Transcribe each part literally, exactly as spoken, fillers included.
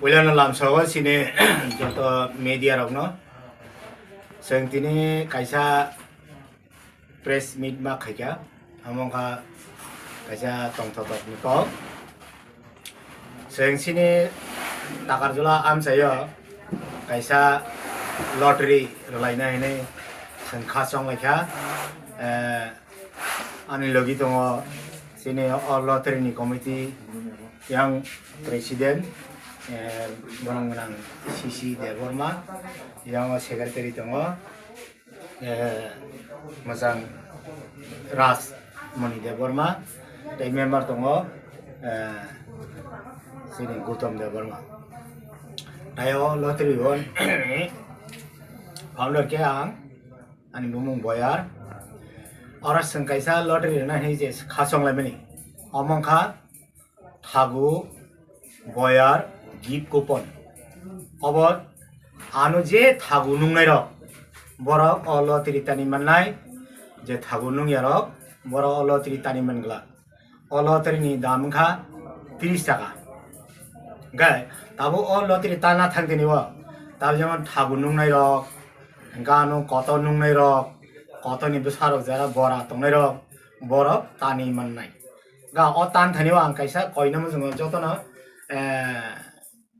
Puilano lamsao chini joto media rokno. Chwng tini kaisa press meet ma khaikha, amo wngkha kaisa tongthokni kok. Chwng chini Takarjala amchaio kaisa lottery rwlaina hinwi chwng kha chonglaikha. Eh, ani logi tongo chini o lottery ni committee yang president, eh, borok gwnang C C Debbarma, yang o secretary tongo. Eh, mwchang Raj Moni Debbarma, tei member tongo, eh, chini Gautam Debbarma. Tei o lottery o founder khe ang, ani bumung Boyar. Oro chwng kaisa lottery rwna hinwi je kha chonglaimani. Omo wngkha thagu boyar gift coupon. Obo ano je thagu nungnai rok, borok o lottery tani mannai, je thagu nungya rok, borok o lottery tani man glak. O lottery ni dam wngkha tris taka. Hingke tabuk o lottery tana thang tini o, tabuk jemon thagu nungnai rok, hingke ano kotor nungnai rok, kotor ni bwsa rok jara bora tongnai rok, borok tani mannai. Ga o tan thani o ang kaisa koina muchungo jotono, eh,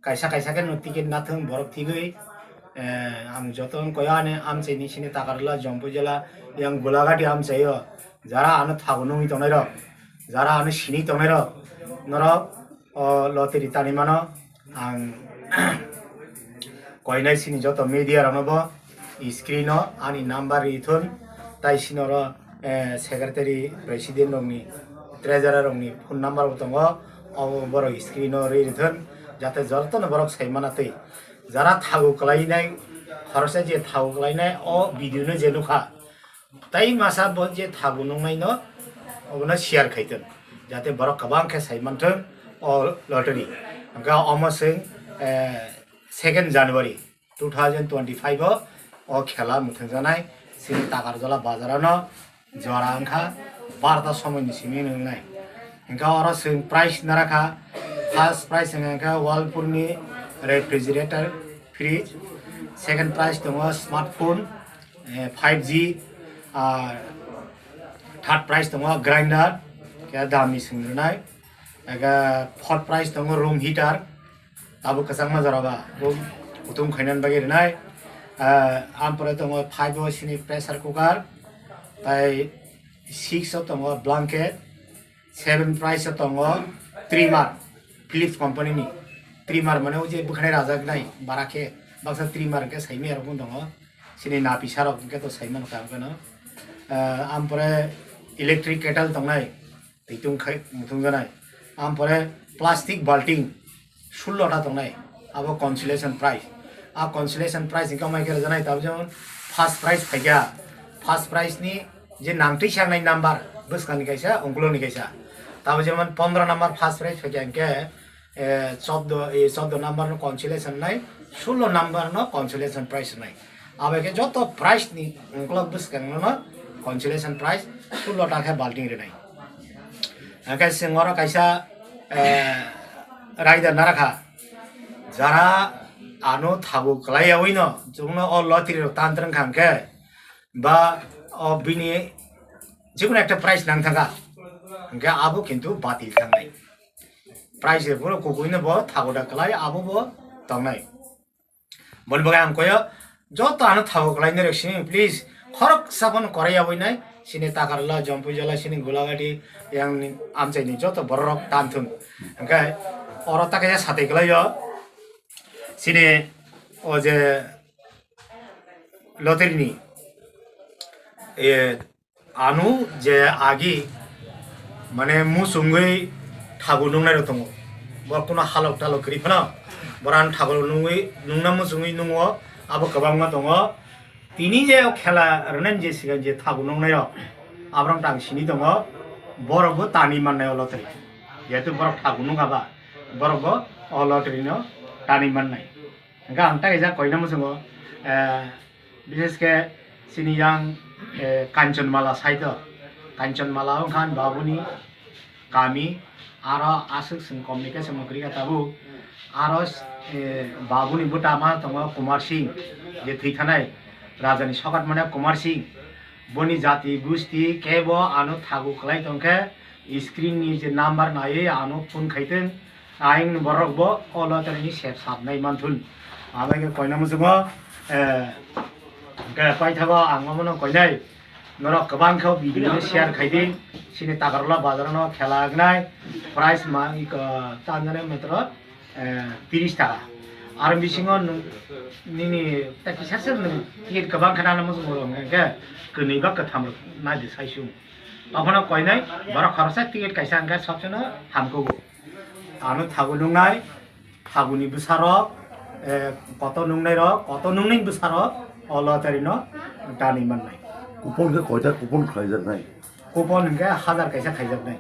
kaisa kaisa khe no ticket nathung borok thigwi, eh, ang joto wng koya ani amchaini sini Takarjala, Jampui jala, yang Gulagati amchaio, jara ano thagu nungwi tongnai rok, jara ano sini tongnai rok, norok o lottery tani mano ang koinai sini joto media rokno bo screen o ani number ri thun, tai sini oro, eh, secretary, president rokni, treasurer rokni phone number bo tongo, obo borok screen o ri thun, jate jotono borok sai mana twi. Jara thagu kwlainai, khoroksa je thagu kwlainai, o video no je nukha, tai masa bo je thagu nungnai no, obono share khai thun, jate borok kwbang khe sai man thun o lottery. Hingke omo chwng, eh, second January two thousand twenty-five o, o khela muthungjaknai chini Takarjala bazar ano jora wngkha barota somoi ni simi wngnai. Hingke oro chwng prize narakha, first prize wngkha Whirlpool ni refrigerator, fridge, second prize tongo smartphone, eh, five G, ah, third prize tongo grinder, khe dam ni swng rwnai, ega fourth prize tongo room heater, tabuk kwchangma jora ba, bo kutung khainani bagwi rwnai. Ah, ampore tongo five o sini pressure cooker, tai six o tongo blanket, seven prize o tongo trimmer, Philips company ni trimmer, mane o je bwkhanai rajaknai bara khe baksa trimmer hwnkhe saimaya rok tongo, sini napi sarok hwnkhe to saimano kaham kheno. Ah, ampore electric kettle tongnai, twitung khai muthung janai. Ampore plastic balting sullo ta tongnai, abo consolation prize. A consolation prize hingke amai khe rwjanai, tabuk jemon first prize phaikha, first prize ni je nangtwi sangnai number bwskangni kaisa, ungkuloni kaisa. Tabuk jemon pondro number first prize phaikha hingke, eh, chobdo, eh, chobdo number no consolation nai, sullo number no consolation prize nai. Abai khe joto prize ni ungkulok bwskang no consolation prize sullo ta khe balting rwnai. Hingke chwng oro kaisa, eh, raida narakha, jara ano thagu kwlai yaui no chwngno o lottery rok tan twrwng kha hingke ba o bini jikunu ekta prize nang thangkha, hingke abo kintu batil thangnai. Prize rok phuru kukuino bo thagu da kwlai abo bo tongnai. Boni bagwi ang koyo, joto ano thago kwlainai rok sini, please, khoroksa phano korai yabwi nai, sini Takarjala, Jampui jala, sini Gulagati, yang ni amchaini joto borok rok tan thung. Hingke oro ta kaisa satai kwlaio, sini o je lottery ni, e, Ano je agi, mane, muchungwi thagu nungnai rok tongo. Bo kuno halok talok kwrwi phano, borok ano thagu nungwi, nungna muchungwi nungo, abo kwbangma tongo. Tini je o khela rwnani je sigan je thagu nungnai rok, aborok tang sini tongo, borok bo tani mannai o lottery. Jehetu borok thagu nungkha ba, borok bo o lottery no tani mannai. Hingke ang tei kaisa koina muchungo, eh, bishesh khe chini yang, eh, Kanchanmala side o, Kanchanmala wngkha ani babuni kami, aro aswk chwng communication bo kwrwi kha tabuk, Aro, eh, babuni bwtama tongo Kumar Singh, je thwi thanai rajani sokat mane Kumar Singh. Boni jati gusti kebo ano thagu khlai tongkhe screen ni je number naiwi ano phone khaitwng. Ayang borok bo o lottery ni sep sap nai manthun. Abai khe koina muchungo, eh, hwnkhe paithago ang omono koinai. Norok kwbang khe o video no share khai di. Chini Takarwla bazar no khela wngnai. Price ma, iko, tanjani metro, eh, tiris taka. Aro bisingo nwng nini ta kisa se nwng ticket kwbang khe nana muchung rok hwnkhe kwnwi ba kwtham rok nai di sai sung. Abono koinai borok khoroksa ticket kaisa hwnkhe sobseno hamkugo. Ano thago nungnai. Phaguni bwsarok, eh, kotor nungnairok, kotor nungni bwsarok o lottery no danwi mannai. Coupon khe koita coupon khlaijaknai? Coupon hwnkhe hazar kaisa khaijaknai.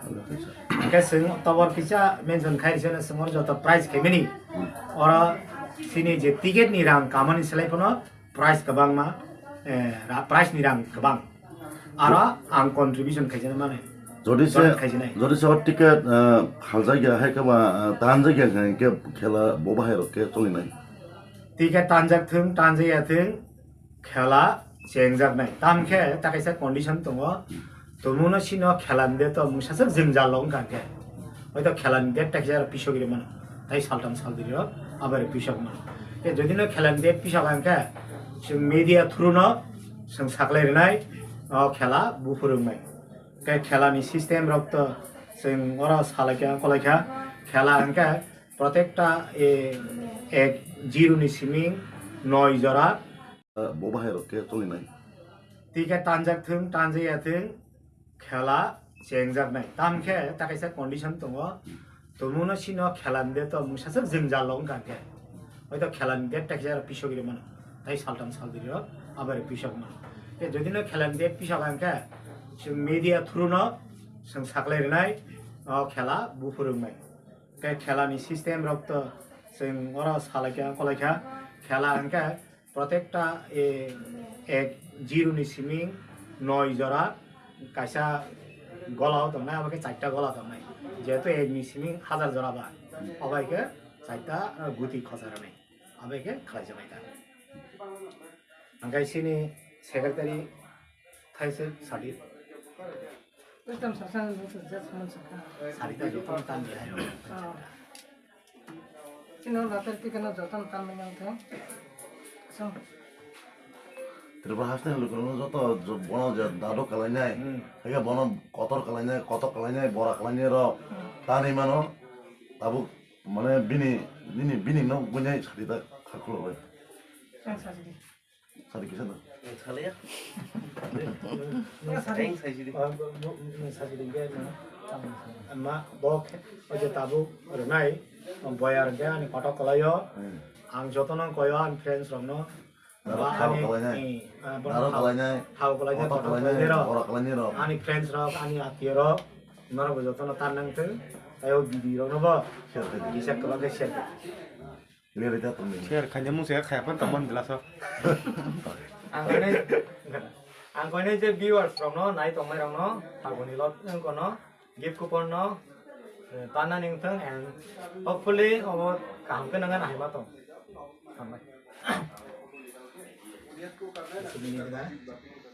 Hazar kaisa. Hwnkhe chwng tobor kisa mention khai rwsano chwng oro joto prize khaimani. Hmm. Oro chini je ticket ni rang kamani slai phano price kwbangma, eh, ra-, price ni rang kwbang. Aro ang contribution khaijana mane. Jodi se, donate khaijana. Jodi se o ticket, eh, khaljak ya hai khe ba, eh, tanjak ya hai khe khela bo bahai rok khe cholinai. Ticket tanjak thung, tanjak ya thung, khela chengjak nai. Tam khe ta kaisa condition tongo. Tumungno sino khela ni date o mungsa swk jwngjal lo wngkha khe. Hoito khela ni date ta kisa pisok ri mano. Tai saltam salbiri rok abar pisok mano. Khe jodi no khela ni date pisok ang khe, chwng media through no chwng saklai rinai, o khela buphuru wngnai. Khe khela ni system rok to chwng oro salai kha, kolai kha. Khela ang khe protekta, e, ek zero ni siming noi jora. Bo bahai rok khe cholinai. Tike tanjak thung, tanjaya thung, khela chengjak nai. Tam khe ta kaisa condition tongo. Tumungno sino khela ni date o mungsa swk jwngjal lo wngkha khe. Hoito khela ni date ta kisa pisok ri mano. Tai saltam salbiri rok abar pisok mano. Khe jodi no khela ni date pisok ang khe, chwng media through no chwng saklai rinai, o khela buphuru wngnai. Khe khela ni system rok to chwng oro salai kha, kolai kha. Khela ang khe protekta, e, ek zero ni siming noi jora kaisa gola o tongnai, abo khe charta gola tongnai. Jehetu ek ni siming hazar jora ba, obo hai khe charta, uh, guti khosa rwnai, abo hai khe khlai jaknai ta. Hwnkhe chini secretary thaiswk sadi. Ekdom sasa nang tu just man saka. Sari ta joto tan de hai. Oh. Chini lottery ticket no joto tan man nang the. So. Tripura haste hulu kono joto jo-, bono je dado kalainai. Hmm. Hake bono kotor kalainai, kotor kalainai, bora kalainai rok. Hmm. Tani mano. Tabuk mane bini, bini, bini no bunyai sadi ta khaklo bai. Ang sadi. Sadi kisa da? Saliya. Sadi. Ang sai sidi. Ah, bu-, bu-, bu-, sadi dingke na. Amma bok oje tabuk rwnai, boyar hwnkhe ani kotok kalaio. Hmm. Ang jotono koyo ani friends rokno. Naro ba thao ani, kalainai. Eh, ah, bono naro thao, kalainai. Thao kalainai, kotok kotok kalainai, kalainai rok. Bora kalainai rok. Ani friends rok, ani atiyo rok. Norok bo jotono tan nang thung. Tayo bidi rokno bo. Sure, sure. Kisa kwbang khe share khe. Share khaina mung se khaya phan tongmani glass o. Ang koinai, ang koinai je viewers rokno, nai tongnai rokno, Phaguni lot wng kono, gift coupon no, eh, tanna ning thung and hopefully obo kaham khe nang nai ma tong. Hambai.